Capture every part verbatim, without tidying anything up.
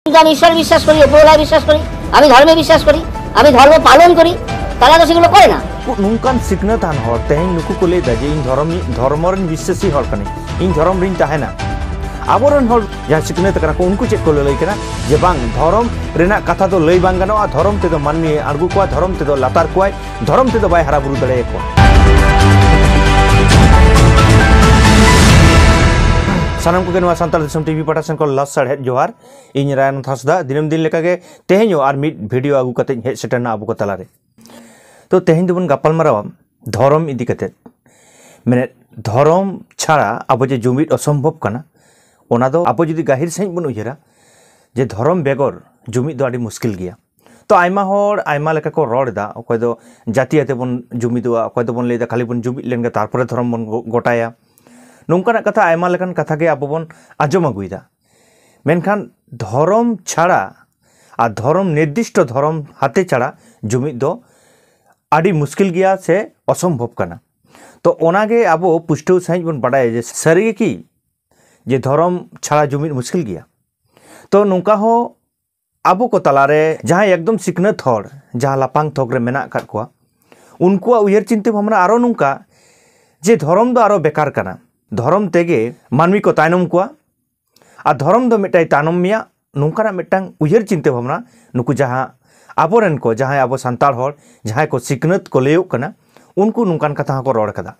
কিন্তু আমি ঈশ্বরে বিশ্বাস করি, ওপরওয়ালায় বিশ্বাস করি, আমি ধর্মে বিশ্বাস করি, আমি ধর্ম পালন করি, তারা তো সেগুলো করে না। ᱱᱚᱝᱠᱟᱱ ᱥᱤᱠᱷᱱᱟᱹᱛ ᱟᱱ ᱦᱚᱲ ᱛᱮᱦᱮᱧ ᱱᱩᱠᱩ ᱠᱚ ᱞᱟᱹᱭ ᱮᱫᱟ ᱡᱮ ᱤᱧ ᱫᱷᱚᱨᱚᱢ ᱫᱷᱚᱨᱢᱚ ᱨᱮᱱ ᱵᱤᱥᱥᱟᱹᱥᱤ ᱦᱚᱲ ᱠᱟᱹᱱᱟᱹᱧ, ᱤᱧ ᱫᱷᱚᱨᱚᱢ ᱨᱤᱧ ᱛᱟᱦᱮᱱᱟ᱾ ᱟᱵᱚᱨᱮᱱ ᱦᱚᱲ ᱡᱟᱦᱟᱸ ᱥᱤᱠᱷᱱᱟᱹᱛ ᱟᱠᱟᱱᱟ ᱠᱚ, ᱩᱱᱠᱩ ᱪᱮᱫ ᱠᱚ ᱞᱟᱹᱞᱟᱹᱭ ᱠᱟᱱᱟ ᱡᱮ ᱵᱟᱝ, ᱫᱷᱚᱨᱚᱢ ᱨᱮᱱᱟᱜ ᱠᱟᱛᱷᱟ ᱫᱚ ᱞᱟᱹᱭ ᱵᱟᱝ ᱜᱟᱱᱚᱜᱼᱟ, ᱫᱷᱚᱨᱚᱢ ᱛᱮᱫᱚ ᱢᱟᱹᱱᱢᱤ ᱟᱬᱜᱚ ᱠᱚᱣᱟ, ᱫᱷᱚᱨᱚᱢ ᱛᱮᱫᱚ ᱞᱟᱛᱟᱨ ᱠᱚᱣᱟᱭ, ᱫᱷᱚᱨᱚᱢ ᱛᱮᱫᱚ ᱵᱟᱭ ᱦᱟᱨᱟ ᱵᱩᱨᱩ ᱫᱟᱲᱮᱭᱟᱠᱚᱣᱟ᱾ ᱥᱟᱱᱟᱢ ᱠᱚᱜᱮ ᱱᱚᱣᱟ ᱥᱟᱱᱛᱟᱲ ᱫᱤᱥᱚᱢ ᱴᱤᱵᱷᱤ ᱯᱟᱦᱴᱟ ᱥᱮᱱ ᱠᱷᱚᱱ ᱞᱟᱥ ᱥᱟᱲᱦᱮᱫ ᱡᱚᱦᱟᱨ᱾ ᱤᱧ ᱨᱟᱭᱱᱟᱛᱷ ᱦᱟᱸᱥᱫᱟ ᱫᱤᱱᱟᱹᱢ ᱫᱤᱱ ᱞᱮᱠᱟᱜᱮ ᱛᱮᱦᱮᱧ ᱦᱚᱸ ᱟᱨ ᱢᱤᱫ ᱵᱷᱤᱰᱤᱭᱳ ᱟᱹᱜᱩ ᱠᱟᱛᱮᱧ ᱦᱮᱡ ᱥᱮᱴᱮᱨᱱᱟ ᱟᱵᱚ ᱠᱚ ᱛᱟᱞᱟᱨᱮ᱾ ᱛᱚ ᱛᱮᱦᱮᱧ ᱫᱚᱵᱚᱱ ᱜᱟᱯᱟᱞ ᱢᱟᱨᱟᱣᱟ ᱫᱷᱚᱨᱚᱢ ᱤᱫᱤ ᱠᱟᱛᱮ᱾ ᱢᱮᱱᱮᱫ ᱫᱷᱚᱨᱚᱢ ᱪᱷᱟᱲᱟ ᱟᱵᱚ ᱡᱮ ᱡᱩᱢᱤᱫ ᱚᱥᱚᱢᱵᱷᱚᱵ ᱠᱟᱱᱟ, ᱚᱱᱟ ᱫᱚ ᱟᱵᱚ ᱡᱩᱫᱤ ᱜᱟᱹᱦᱤᱨ ᱥᱟᱺᱦᱤᱡ ᱵᱚᱱ ᱩᱭᱦᱟᱹᱨᱟ ᱡᱮ ᱫᱷᱚᱨᱚᱢ ᱵᱮᱜᱚᱨ ᱡᱩᱢᱤᱫ ᱫᱚ ᱟᱹᱰᱤ ᱢᱩᱥᱠᱤᱞ ᱜᱮᱭᱟ᱾ ᱛᱚ ᱟᱭᱢᱟ ᱦᱚᱲ ᱟᱭᱢᱟ ᱞᱮᱠᱟ ᱠᱚ ᱨᱚᱲ ᱮᱫᱟ, ᱚᱠᱚᱭ ᱫᱚ ᱡᱟᱹᱛᱤ ᱟᱛᱮ ᱵᱚᱱ ᱡᱩᱢᱤᱫᱚᱜᱼᱟ, ᱚᱠᱚᱭ ᱫᱚᱵᱚᱱ ᱞᱟᱹᱭᱫᱟ ᱠᱷᱟᱹᱞᱤ ᱵᱚᱱ ᱡᱩᱢᱤᱫ ᱞᱮᱱᱜᱮ ᱛᱟᱨᱯᱚᱨᱮ ᱫᱷᱚᱨᱚᱢ ᱵᱚᱱ ᱜᱚ- ᱜᱚᱴᱟᱭᱟ᱾ ᱱᱚᱝᱠᱟᱱᱟᱜ ᱠᱟᱛᱷᱟ ᱟᱭᱢᱟ ᱞᱮᱠᱟᱱ ᱠᱟᱛᱷᱟ ᱜᱮ ᱟᱵᱚ ᱵᱚᱱ ᱟᱸᱡᱚᱢ ᱟᱹᱜᱩᱭᱮᱫᱟ᱾ ᱢᱮᱱᱠᱷᱟᱱ ᱫᱷᱚᱨᱚᱢ ᱪᱷᱟᱲᱟ ᱟᱨ ᱫᱷᱚᱨᱚᱢ ᱱᱤᱨᱫᱤᱥᱴᱚ ᱫᱷᱚᱨᱚᱢ ᱦᱟᱛᱮ ᱪᱷᱟᱲᱟ ᱡᱩᱢᱤᱫ ᱫᱚ ᱟᱹᱰᱤ ᱢᱩᱥᱠᱤᱞ ᱜᱮᱭᱟ ᱥᱮ ᱚᱥᱚᱢᱵᱷᱚᱵ ᱠᱟᱱᱟ᱾ ᱛᱚ ᱚᱱᱟᱜᱮ ᱟᱵᱚ ᱯᱩᱥᱴᱟᱹᱣ ᱥᱟᱺᱦᱤᱡ ᱵᱚᱱ ᱵᱟᱰᱟᱭᱟ ᱡᱮ ᱥᱟᱹᱨᱤ ᱜᱮ ᱠᱤ ᱡᱮ ᱫᱷᱚᱨᱚᱢ ᱪᱷᱟᱲᱟ ᱡᱩᱢᱤᱫ ᱢᱩᱥᱠᱤᱞ ᱜᱮᱭᱟ᱾ ᱛᱚ ᱱᱚᱝᱠᱟ ᱦᱚᱸ ᱟᱵᱚ ᱠᱚ ᱛᱟᱞᱟᱨᱮ ᱡᱟᱦᱟᱸᱭ ᱮᱠᱫᱚᱢ ᱥᱤᱠᱷᱱᱟᱹᱛ ᱦᱚᱲ, ᱡᱟᱦᱟᱸ ᱞᱟᱯᱷᱟᱝ ᱛᱷᱚᱠ ᱨᱮ ᱢᱮᱱᱟᱜ ᱟᱠᱟᱫ ᱠᱚᱣᱟ, ᱩᱱᱠᱩᱣᱟᱜ ᱩᱭᱦᱟᱹᱨ ᱪᱤᱱᱛᱟᱹ ᱵᱷᱟᱵᱽᱱᱟ ᱟᱨᱚ ᱱᱚᱝᱠᱟ ᱡᱮ ᱫᱷᱚᱨᱚᱢ ᱫᱚ ᱟᱨᱚ ᱵᱮᱠᱟᱨ ᱠᱟᱱᱟ, ᱫᱷᱚᱨᱚᱢ ᱛᱮᱜᱮ ᱢᱟᱹᱱᱢᱤ ᱠᱚ ᱛᱟᱭᱱᱚᱢ ᱠᱚᱣᱟ, ᱟᱨ ᱫᱷᱚᱨᱚᱢ ᱫᱚ ᱢᱤᱫᱴᱟᱝ ᱛᱟᱭᱱᱚᱢ ᱢᱮᱭᱟ, ᱱᱚᱝᱠᱟᱱᱟᱜ ᱢᱤᱫᱴᱟᱝ ᱩᱭᱦᱟᱹᱨ ᱪᱤᱱᱛᱟᱹ ᱵᱷᱟᱵᱽᱱᱟ ᱱᱩᱠᱩ ᱡᱟᱦᱟᱸ ᱟᱵᱚᱨᱮᱱ ᱠᱚ, ᱡᱟᱦᱟᱸᱭ ᱟᱵᱚ ᱥᱟᱱᱛᱟᱲ ᱦᱚᱲ, ᱡᱟᱦᱟᱸᱭ ᱠᱚ ᱥᱤᱠᱷᱱᱟᱹᱛ ᱠᱚ ᱞᱟᱹᱭᱚᱜ ᱠᱟᱱᱟ, ᱩᱱᱠᱩ ᱱᱚᱝᱠᱟᱱ ᱠᱟᱛᱷᱟ ᱦᱚᱸᱠᱚ ᱨᱚᱲ ᱠᱟᱫᱟ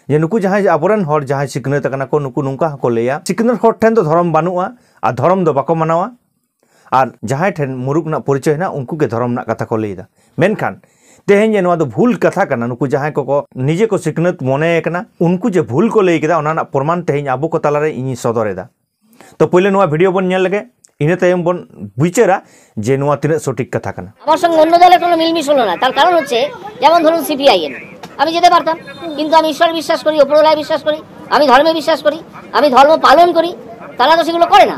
ᱡᱮ ᱱᱩᱠᱩ ᱡᱟᱦᱟᱸᱭ ᱟᱵᱚᱨᱮᱱ ᱦᱚᱲ ᱡᱟᱦᱟᱸᱭ ᱥᱤᱠᱷᱱᱟᱹᱛ ᱟᱠᱟᱱᱟ ᱠᱚ, ᱱᱩᱠᱩ ᱱᱚᱝᱠᱟ ᱦᱚᱸᱠᱚ ᱞᱟᱹᱭᱟ, ᱥᱤᱠᱷᱱᱟᱹᱛ ᱦᱚᱲ ᱴᱷᱮᱱ ᱫᱚ ᱫᱷᱚᱨᱚᱢ ᱵᱟᱹᱱᱩᱜᱼᱟ ᱟᱨ ᱫᱷᱚᱨᱚᱢ ᱫᱚ ᱵᱟᱠᱚ ᱢᱟᱱᱟᱣᱟ, ᱟᱨ ᱡᱟᱦᱟᱸᱭ ᱴᱷᱮᱱ ᱢᱩᱨᱩᱠ ᱨᱮᱱᱟᱜ ᱯᱚᱨᱤᱪᱚᱭ ᱦᱮᱱᱟᱜ, ᱩᱱᱠᱩ ᱜᱮ ᱫᱷᱚᱨᱚᱢ ᱨᱮᱱᱟᱜ ᱠᱟᱛᱷᱟ ᱠᱚ ᱞᱟᱹᱭᱫᱟ᱾ ᱢᱮᱱᱠᱷᱟᱱ ᱛᱮᱦᱮᱧ ᱡᱮ ᱱᱚᱣᱟ ᱫᱚ ᱵᱷᱩᱞ ᱠᱟᱛᱷᱟ ᱠᱟᱱᱟ, ᱱᱩᱠᱩ ᱡᱟᱦᱟᱸᱭ ᱠᱚᱠᱚ ᱱᱤᱡᱮ ᱠᱚ ᱥᱤᱠᱷᱱᱟᱹᱛ ᱢᱚᱱᱮ ᱠᱟᱱᱟ, ᱩᱱᱠᱩ ᱡᱮ ᱵᱷᱩᱞ ᱠᱚ ᱞᱟᱹᱭ ᱠᱮᱫᱟ, ᱚᱱᱟ ᱨᱮᱱᱟᱜ ᱯᱨᱚᱢᱟᱱ ᱛᱮᱦᱮᱧ ᱟᱵᱚ ᱠᱚ ᱛᱟᱞᱟᱨᱮ ᱤᱧᱤᱧ ᱥᱚᱫᱚᱨ ᱮᱫᱟ᱾ ᱛᱚ ᱯᱳᱭᱞᱳ ᱱᱚᱣᱟ ᱵᱷᱤᱰᱤᱭᱳ ᱵᱚᱱ ᱧᱮᱞ ᱞᱮᱜᱮ, ᱤᱱᱟᱹ ᱛᱟᱭᱚᱢ ᱵᱚᱱ ᱵᱤᱪᱟᱹᱨᱟ ᱡᱮ ᱱᱚᱣᱟ ᱛᱤᱱᱟᱹᱜ ᱥᱚᱴᱷᱤᱠ ᱠᱟᱛᱷᱟ ᱠᱟᱱᱟ᱾ আমার সঙ্গে অন্য দলের কোনো মিলমিশ হলো না। তার কারণ হচ্ছে, যেমন ধরুন সিপিআইএম, আমি যেতে পারতাম, কিন্তু আমি ঈশ্বরে বিশ্বাস করি, ওপরওয়ালায় বিশ্বাস করি, আমি ধর্মে বিশ্বাস করি, আমি ধর্ম পালন করি, তারা তো সেগুলো করে না।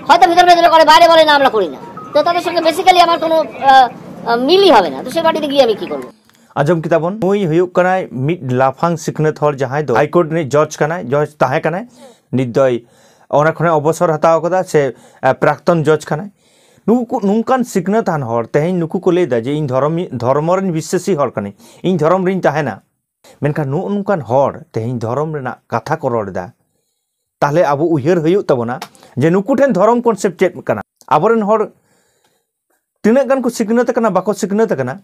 হয়তো ভিতরে ভিতরে করে, বাইরে বলে না আমরা করি না। তো তাদের সঙ্গে বেসিক্যালি আমার কোনো আহ, আহ, মিলই হবে না। তো সেই পার্টিতে গিয়ে আমি কি করবো? ᱟᱸᱡᱚᱢ ᱠᱮᱫᱟ ᱵᱚᱱ, ᱱᱩᱭ ᱦᱩᱭᱩᱜ ᱠᱟᱱᱟᱭ ᱢᱤᱫ ᱞᱟᱯᱷᱟᱝ ᱥᱤᱠᱷᱱᱟᱹᱛ ᱦᱚᱲ, ᱡᱟᱦᱟᱸᱭ ᱫᱚ ᱦᱟᱭᱠᱳᱨᱴ ᱨᱤᱱᱤᱡ ᱡᱚᱡᱽ ᱠᱟᱱᱟᱭ, ᱡᱚᱡᱽ ᱛᱟᱦᱮᱸ ᱠᱟᱱᱟᱭ᱾ ᱱᱤᱛ ᱫᱚᱭ ᱚᱱᱟ ᱠᱷᱚᱱᱮ ᱚᱵᱚᱥᱚᱨ ᱦᱟᱛᱟᱣ ᱠᱟᱫᱟ, ᱥᱮ ᱯᱨᱟᱠᱛᱚᱱ ᱡᱚᱡᱽ ᱠᱟᱱᱟᱭ᱾ ᱱᱩᱠᱩ ᱱᱚᱝᱠᱟᱱ ᱥᱤᱠᱷᱱᱟᱹᱛ ᱟᱱ ᱦᱚᱲ ᱛᱮᱦᱮᱧ ᱱᱩᱠᱩ ᱠᱚ ᱞᱟᱹᱭᱫᱟ ᱡᱮ ᱤᱧ ᱫᱷᱚᱨᱚᱢ ᱫᱷᱚᱨᱢᱚ ᱨᱮᱱ ᱵᱤᱥᱥᱟᱹᱥᱤ ᱦᱚᱲ ᱠᱟᱹᱱᱟᱹᱧ, ᱤᱧ ᱫᱷᱚᱨᱚᱢ ᱨᱤᱧ ᱛᱟᱦᱮᱱᱟ᱾ ᱢᱮᱱᱠᱷᱟᱱ ᱱᱚᱜᱼᱚ ᱱᱚᱝᱠᱟᱱ ᱦᱚᱲ ᱛᱮᱦᱮᱧ ᱫᱷᱚᱨᱚᱢ ᱨᱮᱱᱟᱜ ᱠᱟᱛᱷᱟ ᱠᱚ ᱨᱚᱲ ᱮᱫᱟ᱾ ᱛᱟᱦᱞᱮ ᱟᱵᱚ ᱩᱭᱦᱟᱹᱨ ᱦᱩᱭᱩᱜ ᱛᱟᱵᱚᱱᱟ ᱡᱮ ᱱᱩᱠᱩ ᱴᱷᱮᱱ ᱫᱷᱚᱨᱚᱢ ᱠᱚᱱᱥᱮᱯᱴ ᱪᱮᱫ ᱠᱟᱱᱟ? ᱟᱵᱚᱨᱮᱱ ᱦᱚᱲ ᱛᱤᱱᱟᱹᱜ ᱜᱟᱱ ᱠᱚ ᱥᱤᱠᱷᱱᱟᱹᱛ ᱟᱠᱟᱱᱟ, ᱵᱟᱠᱚ ᱥᱤᱠᱷᱱᱟᱹᱛ ᱟᱠᱟᱱᱟ,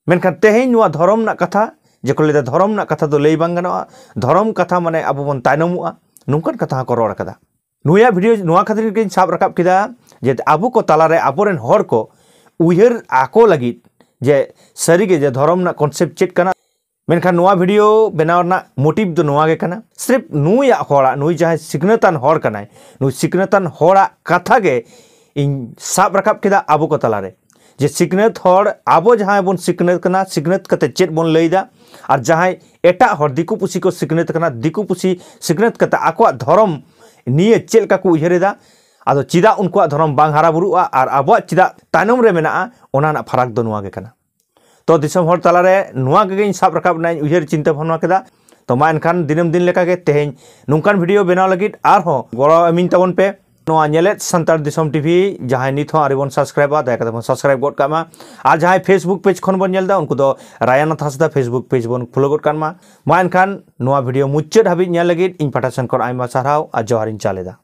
ᱢᱮᱱᱠᱷᱟᱱ ᱛᱮᱦᱮᱧ ᱱᱚᱣᱟ ᱫᱷᱚᱨᱚᱢ ᱨᱮᱱᱟᱜ ᱠᱟᱛᱷᱟ, ᱡᱮ ᱠᱚ ᱞᱟᱹᱭᱫᱟ ᱫᱷᱚᱨᱚᱢ ᱨᱮᱱᱟᱜ ᱠᱟᱛᱷᱟ ᱫᱚ ᱞᱟᱹᱭ ᱵᱟᱝ ᱜᱟᱱᱚᱜᱼᱟ, ᱫᱷᱚᱨᱚᱢ ᱠᱟᱛᱷᱟ ᱢᱟᱱᱮ ᱟᱵᱚ ᱵᱚᱱ ᱛᱟᱭᱱᱚᱢᱚᱜᱼᱟ, ᱱᱚᱝᱠᱟᱱ ᱠᱟᱛᱷᱟ ᱦᱚᱸᱠᱚ ᱨᱚᱲ ᱠᱟᱫᱟ᱾ ᱱᱩᱭᱟᱜ ᱵᱷᱤᱰᱤᱭᱳ ᱱᱚᱣᱟ ᱠᱷᱟᱹᱛᱤᱨ ᱜᱤᱧ ᱥᱟᱵ ᱨᱟᱠᱟᱵ ᱠᱮᱫᱟ ᱡᱮ ᱟᱵᱚ ᱠᱚ ᱛᱟᱞᱟᱨᱮ ᱟᱵᱚᱨᱮᱱ ᱦᱚᱲ ᱠᱚ ᱩᱭᱦᱟᱹᱨ ᱟᱠᱚ ᱞᱟᱹᱜᱤᱫ ᱡᱮ ᱥᱟᱹᱨᱤᱜᱮ ᱡᱮ ᱫᱷᱚᱨᱚᱢ ᱨᱮᱱᱟᱜ ᱠᱚᱱᱥᱮᱯᱴ ᱪᱮᱫ ᱠᱟᱱᱟ᱾ ᱢᱮᱱᱠᱷᱟᱱ ᱱᱚᱣᱟ ᱵᱷᱤᱰᱤᱭᱳ ᱵᱮᱱᱟᱣ ᱨᱮᱱᱟᱜ ᱢᱳᱴᱤᱵᱷ ᱫᱚ ᱱᱚᱣᱟ ᱜᱮ ᱠᱟᱱᱟ, ᱥᱨᱤᱯ ᱱᱩᱭᱟᱜ ᱦᱚᱲᱟᱜ, ᱱᱩᱭ ᱡᱟᱦᱟᱸᱭ ᱥᱤᱠᱷᱱᱟᱹᱛᱟᱱ ᱦᱚᱲ ᱠᱟᱱᱟᱭ, ᱱᱩᱭ ᱥᱤᱠᱷᱱᱟᱹᱛᱟᱱ ᱦᱚᱲᱟᱜ ᱠᱟᱛᱷᱟ ᱜᱮ ᱤᱧ ᱥᱟᱵ ᱨᱟᱠᱟᱵ ᱠᱮᱫᱟ ᱟᱵᱚ ᱠᱚ ᱛᱟᱞᱟᱨᱮ, ᱡᱮ ᱥᱤᱠᱷᱱᱟᱹᱛ ᱦᱚᱲ ᱟᱵᱚ ᱡᱟᱦᱟᱸᱭ ᱵᱚᱱ ᱥᱤᱠᱷᱱᱟᱹᱛ ᱠᱟᱱᱟ, ᱥᱤᱠᱷᱱᱟᱹᱛ ᱠᱟᱛᱮ ᱪᱮᱫ ᱵᱚᱱ ᱞᱟᱹᱭᱫᱟ, ᱟᱨ ᱡᱟᱦᱟᱸᱭ ᱮᱴᱟᱜ ᱦᱚᱲ ᱫᱤᱠᱩ ᱯᱩᱥᱤ ᱠᱚ ᱥᱤᱠᱷᱱᱟᱹᱛ ᱠᱟᱱᱟ, ᱫᱤᱠᱩ ᱯᱩᱥᱤ ᱥᱤᱠᱷᱱᱟᱹᱛ ᱠᱟᱛᱮ ᱟᱠᱚᱣᱟᱜ ᱫᱷᱚᱨᱚᱢ ᱱᱤᱭᱮ ᱪᱮᱫ ᱞᱮᱠᱟ ᱠᱚ ᱩᱭᱦᱟᱹᱨ ᱮᱫᱟ, ᱟᱫᱚ ᱪᱮᱫᱟᱜ ᱩᱱᱠᱩᱣᱟᱜ ᱫᱷᱚᱨᱚᱢ ᱵᱟᱝ ᱦᱟᱨᱟ ᱵᱩᱨᱩᱜᱼᱟ ᱟᱨ ᱟᱵᱚᱣᱟᱜ ᱪᱮᱫᱟᱜ ᱛᱟᱭᱱᱚᱢ ᱨᱮ ᱢᱮᱱᱟᱜᱼᱟ, ᱚᱱᱟ ᱨᱮᱱᱟᱜ ᱯᱷᱟᱨᱟᱠ ᱫᱚ ᱱᱚᱣᱟ ᱜᱮ ᱠᱟᱱᱟ᱾ ᱛᱚ ᱫᱤᱥᱚᱢ ᱦᱚᱲ ᱛᱟᱞᱟᱨᱮ ᱱᱚᱣᱟ ᱜᱮᱧ ᱥᱟᱵ ᱨᱟᱠᱟᱵ ᱨᱮᱱᱟᱜ ᱤᱧ ᱩᱭᱦᱟᱹᱨ ᱪᱤᱱᱛᱟᱹ ᱵᱷᱟᱵᱽᱱᱟ ᱠᱮᱫᱟ᱾ ᱛᱚ ᱢᱟ ᱮᱱᱠᱷᱟᱱ ᱫᱤᱱᱟᱹᱢ ᱫᱤᱱ ᱞᱮᱠᱟᱜᱮ ᱛᱮᱦᱮᱧ ᱱᱚᱝᱠᱟᱱ ᱵᱷᱤᱰᱤᱭᱳ ᱵᱮᱱᱟᱣ ᱞᱟᱹᱜᱤᱫ ᱟᱨᱦᱚᱸ ᱜᱚᱲᱚ ᱮᱢᱤᱧ ᱛᱟᱵᱚᱱ ᱯᱮ᱾ ᱱᱚᱣᱟ ᱧᱮᱞᱮᱫ ᱥᱟᱱᱛᱟᱲ ᱫᱤᱥᱚᱢ ᱴᱤᱵᱷᱤ ᱡᱟᱦᱟᱸᱭ ᱱᱤᱛ ᱦᱚᱸ ᱟᱹᱣᱨᱤ ᱵᱚᱱ ᱥᱟᱵᱥᱠᱨᱟᱭᱤᱵᱟ, ᱫᱟᱭᱟ ᱠᱟᱛᱮ ᱵᱚᱱ ᱥᱟᱵᱥᱠᱨᱟᱭᱤᱵ ᱜᱚᱫ ᱠᱟᱜ ᱢᱟ᱾ ᱟᱨ ᱡᱟᱦᱟᱸᱭ ᱯᱷᱮᱥᱵᱩᱠ ᱯᱮᱡᱽ ᱠᱷᱚᱱ ᱵᱚᱱ ᱧᱮᱞ ᱮᱫᱟ, ᱩᱱᱠᱩ ᱫᱚ ᱨᱟᱭᱟᱱᱟᱛᱷ ᱦᱟᱸᱥᱫᱟ ᱯᱷᱮᱥᱵᱩᱠ ᱯᱮᱡᱽ ᱵᱚᱱ ᱯᱷᱚᱞᱳ ᱜᱚᱫ ᱠᱟᱜ ᱢᱟ᱾ ᱢᱟ ᱮᱱᱠᱷᱟᱱ ᱱᱚᱣᱟ ᱵᱷᱤᱰᱤᱭᱳ ᱢᱩᱪᱟᱹᱫ ᱦᱟᱹᱵᱤᱡ ᱧᱮᱞ ᱞᱟᱹᱜᱤᱫ ᱤᱧ ᱯᱟᱦᱴᱟ ᱥᱮᱱ ᱠᱷᱚᱱ ᱟᱭᱢᱟ ᱥᱟᱨᱦᱟᱣ ᱟᱨ ᱡᱚᱦᱟᱨ ᱤᱧ ᱪᱟᱞ ᱮᱫᱟ᱾